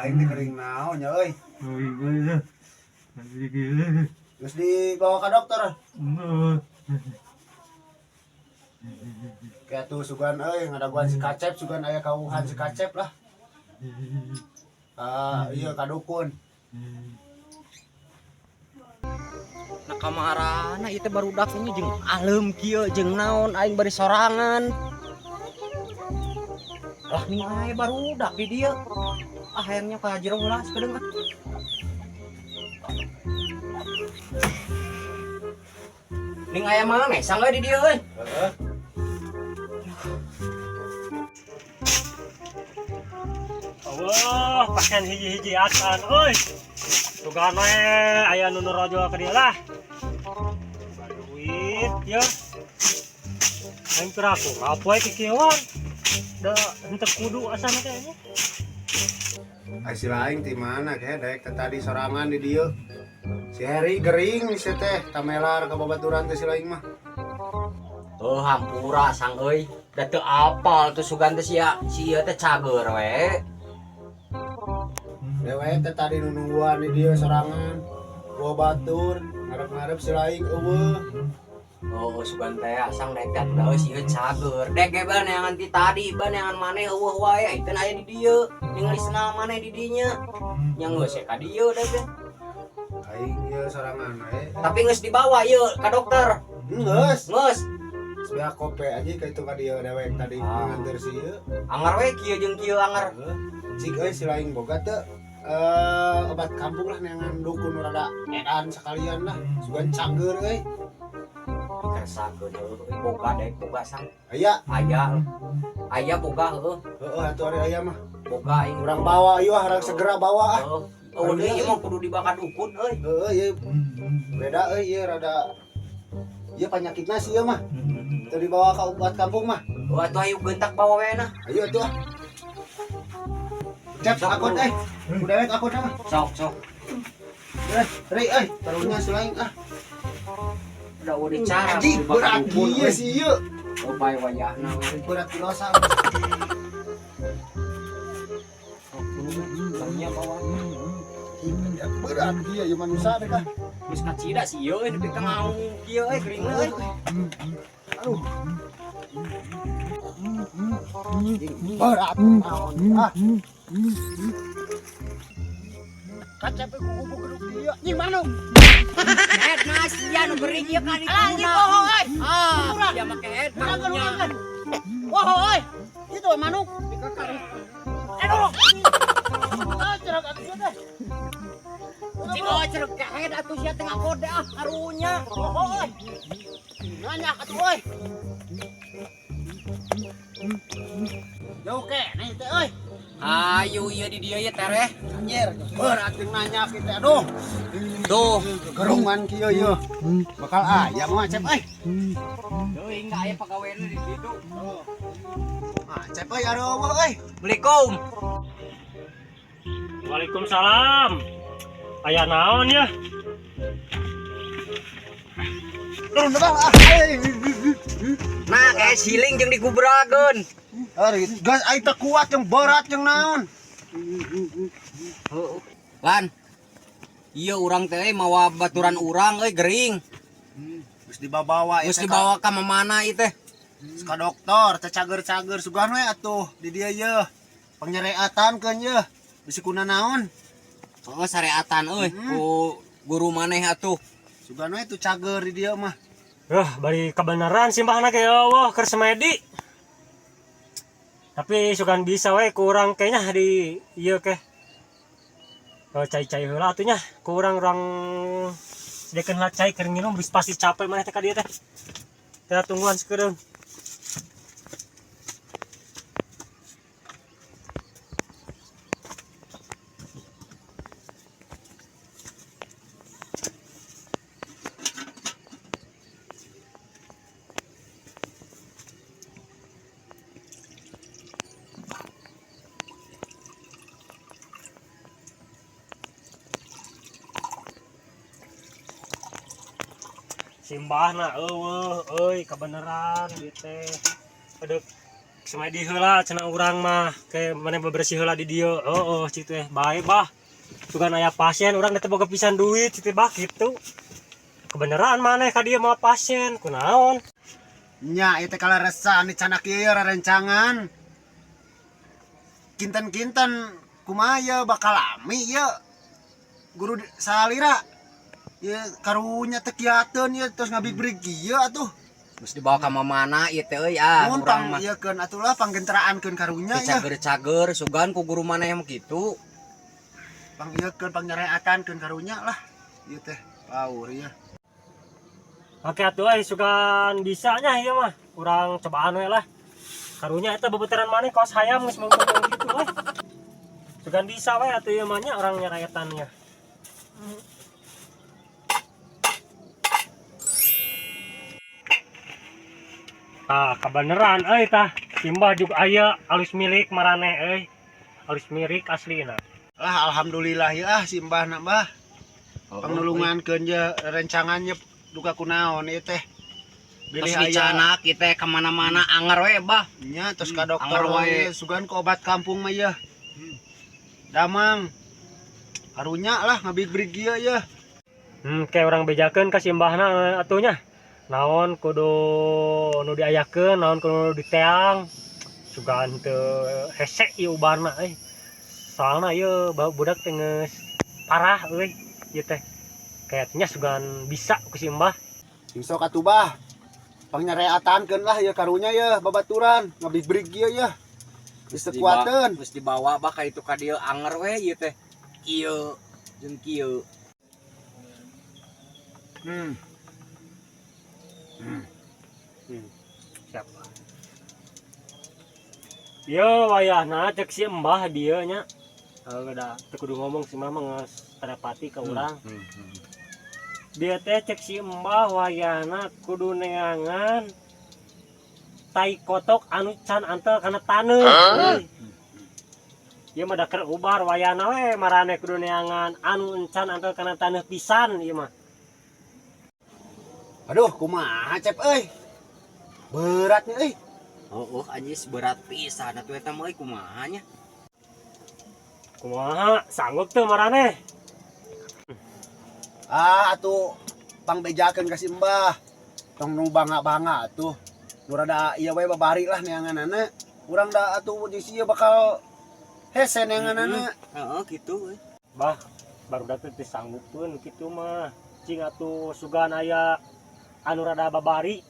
Lain teh kering naon nya euy. Geus dibawa ka dokter. Kayak tuh sugan euy ngadaguan si Kacep, sugan aya kawuhan si Kacep lah. Ah, iya ka dukun. Nah kamarana ieu teh barudak ini jeung aleum kieu jeung naon aing bari sorangan. Lah ning aya barudak di dieu. Ah hayangnya ka jero heula sakedeung ah. Ning aya mana sangga di dieu euy. Heeh. Allah, pasien hiji-hiji acan euy. Sugan we aya nu norojo ka dieu lah. Boga duit ya. Aing keur aku ngapoe kikieuan. Da henteu kudu asana teh nya. Ai si lain ti mana ke daek teh tadi sorangan di dieu. Si Heri gering si teh tamelar ka babaturan teh si lain mah. Oh hampura sang euy. Da teu apal tuh sugan teh sia si ieu teh cager we. Dewek teh tadi nu nungguan di dieu sorangan. Bawa batur, ngarep-ngarep si lain eueuh. Oh, sugan teh asang daek teh atuh da si ieu cager. Dek ge ban neangan ti tadi, ban neangan maneh eueuh wae, ai teu aya di dieu. Ningali senal maneh di dinya. Nya geus we ka dieu da teh. Aing ieu sorangan we. Tapi geus dibawa ieu ka dokter. Geus. Geus. Geus beak kope aja ka itu ka dieu dewek tadi Ah. nganter si ieu. Angar we kieu jeung kieu angar. Heuh. Cik euy si lain boga teu obat kampung lah neangan dukun nu rada edan sekalian lah. Sugan cager euy. Dikeresakeun heuh boga daek boga sang. Aya, Aya. Aya boga heuh. heeh atuh ari aya mah. Boga aing. Urang bawa ieu ah, urang segera bawa ah. Heuh. Oh, deui ieu mah kudu dibawa ka dukun euy. Heeh ieu beda euy ieu rada ieu panyakitna sih ieu mah. Teu dibawa ka obat kampung mah. Oh, atuh ayo gentak bawa we nah. Ayo atuh ah. Cep akun eh. Udah dewek akun mah. Sok sok. Eh, Ri euy, taruhnya si lain ah. Udah udah cara Anjing kudu dibawa ka berat dukun ieu euy. sih ieu. Oh, bae wayahna we. Berat kilosan. Karunya bawa. Berat ieu ieu manusia deh kah. Geus kacida sih ieu euy nepi ka ngaung kieu euy geuringna euy. Aduh. Berat naon ah. Kacep ku gubuk geduk ieu. Nying manung. Head mas sia nu gering ieu kan Alah, anjing bohong euy. Ah, sia make head karunya. Bohong euy. Itu manuk. Aduh. Ah, cerek atuh sia teh. Cing oh cerek ke head atuh sia teh ngakode ah karunya. Bohong euy. Nanya atuh euy. Jauh keneh teh euy. Ayo ieu di dieu ye tereh. Anjir, berat jeung nanya kita aduh. Tuh. Gerungan kieu ieu. Bakal aya mah Cep euy. Teuing da aya pagaweana di ditu. Ah, Cep euy aduh euy. Assalamualaikum. Waalaikumsalam. Aya naon ya? Turun bang ah. Nah, kayak siling jeung digubrakeun. Ari gas aing teh kuat jeung berat jeung naon. Lan. Iya urang teh mawa baturan urang euy gering. Geus dibawa Geus dibawa ka mamana ieu teh. Ka dokter teh cager-cager sugan we atuh di dieu ye. Pangnyereatan keun ye. Bisi kuna naon. Oh, sareatan euy ku guru maneh atuh. Sugan we tuh cager di dieu mah. Wah, bari kebenaran simbahna ge ya Allah keur semedi. Tapi sugan bisa we kurang kayaknya di ieu keh. Kalau cai-cai heula atuh nya, kurang urang sediakeun heula cai keur nginum geus pasti capek maneh teh ka dieu teh. Kita tungguan sakedeung. Simbahna eueuh euy kebenaran ieu teh. Aduh, semedi heula cenah urang mah ke maneh bebersih heula di dieu. Heeh, cik teh bae bah. Sugan aya pasien urang teh boga pisan duit cik teh bah kitu. Kebeneran maneh ka dieu mawa pasien kunaon? Nya ieu teh kaleresan dicanak ieu rerencangan. Kinten-kinten kumaha ieu bakal lami ieu. Guru salira ieu karunya teh kiateun ieu terus ngabibrig ieu atuh. Geus dibawa ka mamana ieu teh euy ah Mun urang pang mah. ieu keun atulah panggenteraankeun karunya Teu ieu. cager-cager sugan ku guru maneh mah kitu. Pang ieu keun pangnyareatankeun karunya lah. Ieu teh paur ieu. Oke atuh euy sugan bisa nya ieu mah. Urang cobaan we lah. Karunya eta bebeuteran maneh kaos hayam geus mungkung kitu euy. Sugan bisa we atuh ieu mah nya urang nyareatannya. Ah, kebeneran euy tah. Simbah juga aya alus milik marane euy. Alus milik aslina. Lah alhamdulillah ya ah simbah na bah. Pangnulungankeun ye rencangan ye duka kunaon ieu teh. Bilih Bilih aya dicanak ieu teh ka mana-mana anger we bah. nya terus ka dokter Anger wae. wae sugan ke obat kampung mah ye. Damang. Karunya lah ngabibrig ieu ye. Kayak orang bejakeun ka simbahna atuh nya. Naon kudu nu diayakeun, naon kudu diteang. Sugan teu hese ieu ubarna euy. Soalna ieu budak teh geus parah euy ieu teh. Kayaknya sugan bisa ku simbah. Sing sok atuh bah. Pangnyareatankeun lah ieu karunya ye babaturan ngabibrig ieu ye. Geus teu kuateun. Geus dibawa bah ka itu ka dieu anger we ieu teh. Kieu jeung kieu. Siap. Yo wayahna cek si Mbah dieu nya. Heuh da teu kudu ngomong si Mbah mah geus terapati ka urang. Dia teh cek si Mbah wayahna kudu neangan tai kotok anu can antel kana taneuh. Ieu mah da keur ubar wayahna we marane kudu neangan anu encan antel kana taneuh pisan ieu mah. Aduh kumaha Cep euy. Berat nya euy. Oh, anjis berat pisan atuh eta mah euy kumaha nya. Kumaha sanggup teu marane? Ah atuh pangbejakeun ka si Mbah. Tong nu bangga-bangga atuh. Nu rada ieu we babari lah neanganana. Urang da atuh jeung si ieu bakal hese neanganana. Heeh kitu euy. Bah, baru teh teu sanggupeun kitu mah. Cing atuh sugan aya anu rada babari.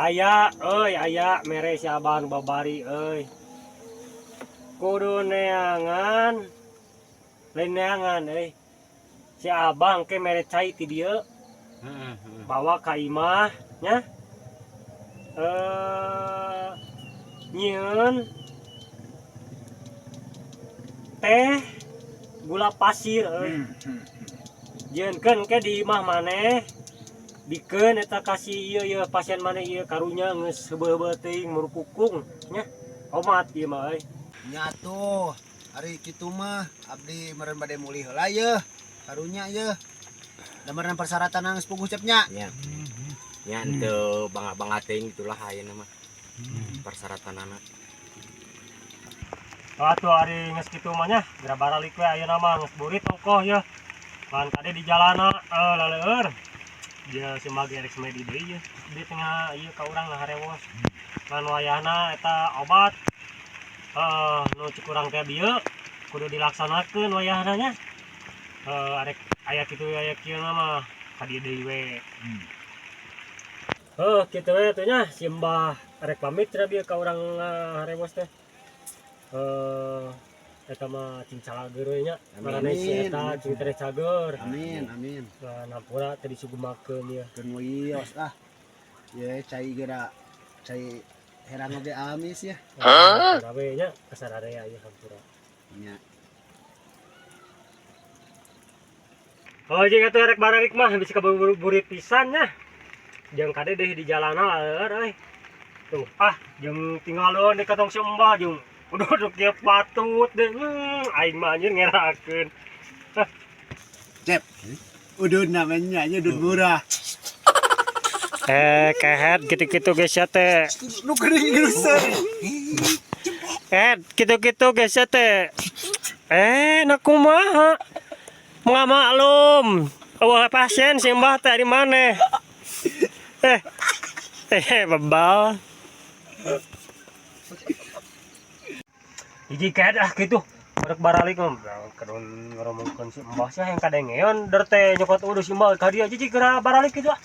Aya euy, aya mere si abah nu babari euy. Kudu neangan lain neangan euy. Si abah engke mere cai ti dieu. Bawa ka imah nya. Nyieun teh gula pasir euy. Jieunkeun ke di imah maneh. Bikeun eta kasih ieu ieu pasien maneh ieu karunya geus heubeul-heubeul teuing murukukung nya. Omat ieu mah euy. Nya atuh, ari kitu mah abdi meureun bade mulih heula yeuh. Karunya yeuh. Da meureun persyaratan geus puguh Cep nya. Nya. Nya henteu bangga-bangga teuing itulah ayeuna mah. Persyaratanana. Atuh ari geus kitu mah nya, geura baralik we ayeuna mah geus burit ongkoh yeuh. Kan kade di jalana laleur. Dia si mage rek semedi deui yeuh. Di tengah ieu ka urang ngaharewos. Ngan wayahna eta obat nu cek urang teh bieu kudu dilaksanakeun wayahna nya. Arek aya kitu aya kieu mah ka dieu deui we. Heuh kitu we teh nya si Mbah arek pamit cenah bieu ka urang ngaharewos teh. Eta mah cing cager we nya. Marane si eta cing teh cager. Amin amin. Nah, nampura teh disugumakeun ieu. Keun wios ah. Ye cai ge da cai herang oge amis ya. Hah? We nya kasararea ieu hampura. Nya. Oh jeung atuh rek baralik mah bisa kaburu-buru pisan nya. Jeung kade deh di jalana leur euy. Tuh ah jeung tinggal di katong si Mbah jeung Udah kieu patut deh. Aing mah anjir ngerakeun. Cep. Udud namanya nya udud murah. Eh, kehet gitu-gitu guys ya teh. Nu geuning gerusan. Eh, gitu-gitu guys ya teh. Eh, nak kumaha? Nggak maklum. Wah, pasien si Mbah teh di mana? Eh, eh, bebal. Hiji kehet ah gitu. Rek baralik mah kedon ngomongkeun si Mbah sih yang kadengeun der teh nyokot udus si Mbah ka dieu jiji geura baralik gitu ah.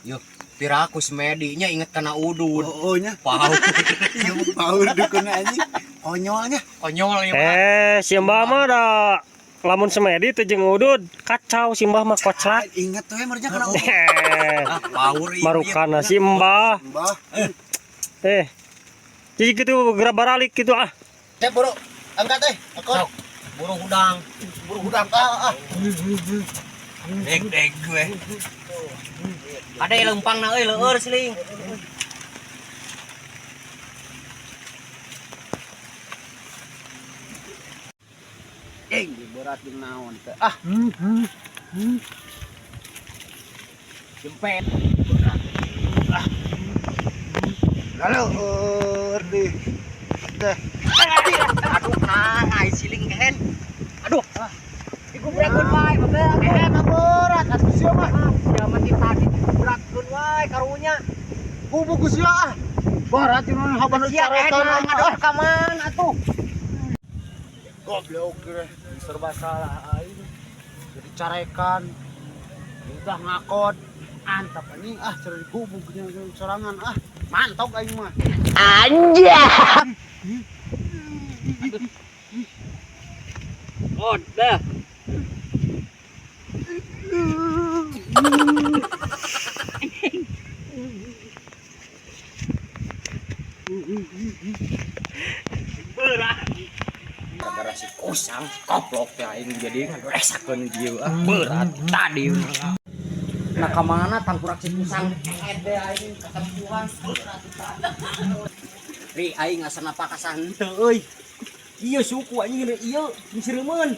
Yo, piraku semedinya inget kana udud. Oh, nya. Pau. Ieu paur dukun anjing. Konyolnya. Konyol ya, Pak. Eh, si Mbah mah da lamun semedi teh jeung udud kacau si Mbah mah koclak. Ingat tuh ya mernya kana udud. Eh, Ah, power ieu. marukana si Mbah. Mbah. Eh. Jadi gitu geura baralik gitu ah. Cep buru angkat teh. Akor. Sok, buru hudang. Buru hudang ah ah. Deg-deg gue. Ada yang lempang na euy leueur siling. Ing berat jeung naon teh. Ah, Jempet. laleur di. Teh. Aduh, kang, ai siling kehen. Aduh. Digubrakeun wae, babel. Eh, berat atuh sia mah. Sia mah ti tadi digubrakeun wae karunya. Kubu ku sia ah. Berat jeung naon haban Sia carekan eh ngador ka mana atuh? Goblok ge serba salah aing. Jadi carekan. Udah ngakod. Antap anjing ah cara digubug jeung sorangan ah. Mantok aing mah. Oh, dah. Gara-gara si kusang, si koplok ya aing jadi ngadoresakeun dieu ah berat tadi. Nah ka mana tangkurak si kusang kehed deh aing ketempuhan berat tadi. Ri aing asa napakasan henteu euy. Ieu suku anjing ieu misreumeun.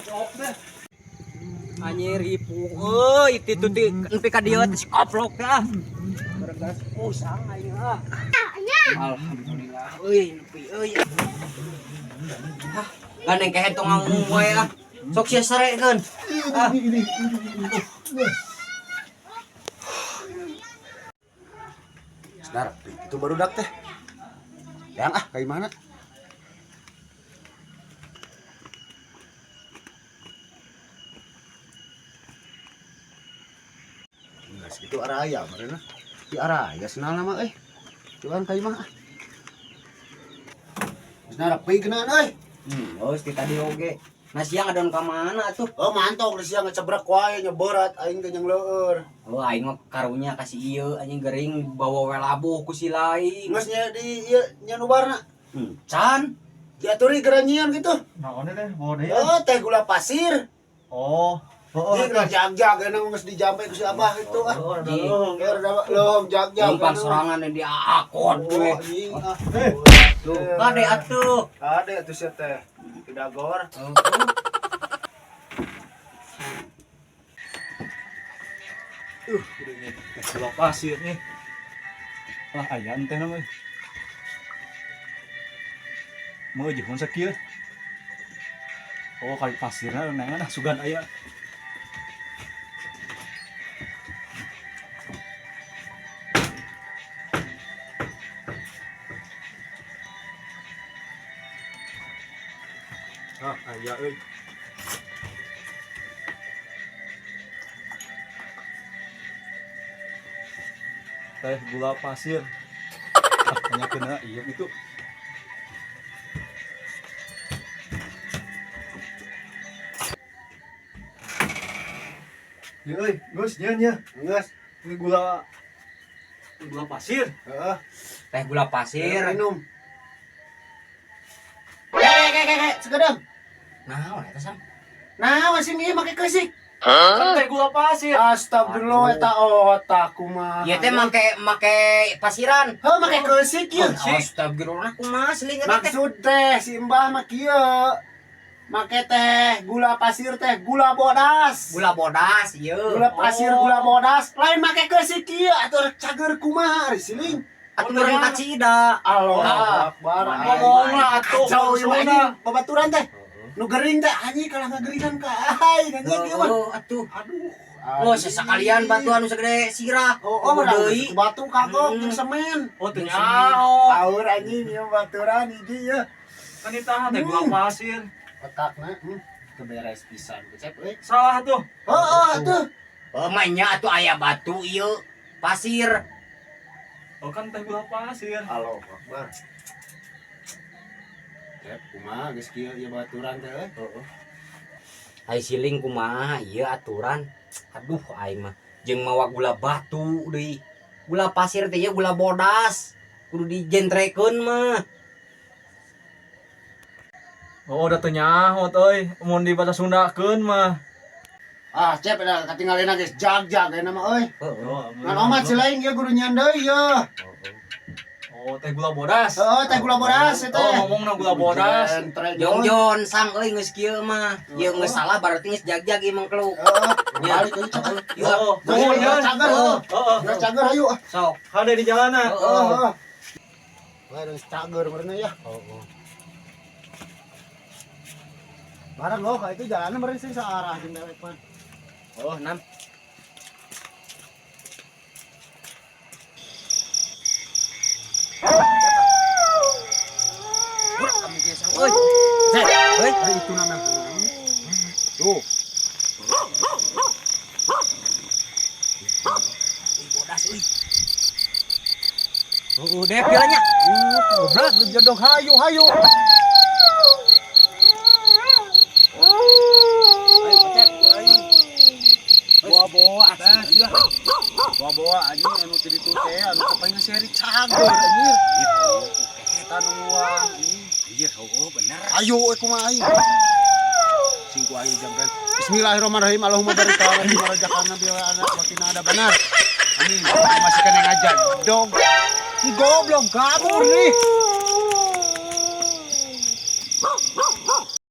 Cok deh. Anjir ripu euy titu ti nepi ka dieu teh si koplok teh ah. Gara-gara si kusang aing ah. Alhamdulillah euy nepi euy. Hah, gandeng kehed tong ngomong wae ah. Sok sia sarekeun. Ah. Senar, itu baru dak teh. Yang ah kayak mana? Enggak segitu araya marena. Di araya senal nama euy. Cuman kayak mah ah. Senar pi kenaan euy. Geus ti tadi oge. Nah siang adon ka mana atuh? Oh mantok di siang ngecebrek wae nyeberat aing teh jeung leueur. Oh aing mah karunya kasih ieu anjing gering bawa we labuh ku si lain. Geus nya di ieu nya nubarna. Can. Diaturi geranyian gitu. Naon teh bawa deui. Oh, teh gula pasir. Oh, oh, Ini kena jag-jag enak geus dijampe ku si Abah itu ah. Ji. Ya rada leuh jag-jag. Numpang sorangan yang diakot Oh, gue. anjing ah. Tuh, kade atuh. Kade atuh sia teh. Tidak gor. Teh gula pasir nih. Lah aya teh nama. Mau jeung sakieu. Oh, kali pasirna nengan ah sugan aya. Ah, aya euy. Teh gula pasir. Ah, hanya kena iya itu. Ya euy, geus nyeun ya. Geus. Ini gula gula pasir. Heeh. Teh gula pasir. Minum. Eh, eh, eh, eh, sekedang. Nah, eta sam. Nah, masih ieu make keusik. Kan teh gula pasir. Astagfirullah eta otak kumaha. Ieu teh make pasiran. Heuh make keusik ieu. Astagfirullah kumaha seling eta teh. Maksud teh si Mbah mah kieu. Make teh gula pasir teh gula bodas. Gula bodas ieu. Gula pasir gula bodas lain make keusik kieu atuh rek cager kumaha ari siling. Atuh meureun kacida. Allahu Ah. Akbar. Ngomongna atuh. Kacau ieu mah maksudna. anjing babaturan teh. Nu gering teh anjing kalah ngageringan ka aing anjing ieu mah. Oh, atuh. Aduh. Oh, sesakalian batu anu segede sirah. Oh, oh, Eueuh deui. batu kagok Hmm. jeung semen. Oh, teu nyaho. Taur anjing ieu baturan hiji ieu. Kan ditahan teh gula pasir. Otakna teu beres pisan kecep euy. Salah tuh. Heeh atuh. Oh, mah nya atuh aya batu ieu. Pasir. Oh, kan teh gula pasir. Allahu Akbar. Cep kumaha geus kieu ieu baturan teh euy. Heeh. Ai siling kumaha ieu aturan. Aduh aing mah jeung mawa gula batu deui. Gula pasir teh ieu gula bodas. Kudu dijentrekeun mah. Oh, udah teu nyaho euy. Mun dibaca Sundakeun mah. Ah, cep da katingalina geus jag-jag ayeuna mah euy. Heeh. Ngan omat si lain ieu kudu nyian deui ieu. Oh, teh gula bodas. Heeh, teh gula bodas ieu teh. Oh, ngomongna gula bodas. Jentre, Jongjon sang euy geus kieu mah. Ieu geus salah berarti geus jag-jag ieu mangkluk. Heeh, Ya. balik euy cek. Yuk, Oh, Geus, nuhun, geus Jon. cager heuh. Heeh. Geus cager hayu. sok. Hade di jalanna. Heeh. Heeh. Wah, geus cager meureun ya. Barang loh, kayak itu jalannya meureun sih searah jeung dewek pan. Oh, nam. Oi. Oi. Ari itu nana. Tuh, Bodas euy. Heeh, deh pilanya. Goblok jodoh hayu hayu. Ayo, Kocek. Bawa-bawa asli ya. Bawa-bawa anjing anu teu ditu teh anu kapan seri cager anjir. Eta nungguan anjing. Anjir, heueuh bener. Ayo euy kumaha aing. Sing ku aing jamkan. Bismillahirrahmanirrahim. Allahumma barik alaihi wa razaqna bi wa ana wa qina adzabannar. Amin. Masih kena ngajak dong. Goblok kabur nih.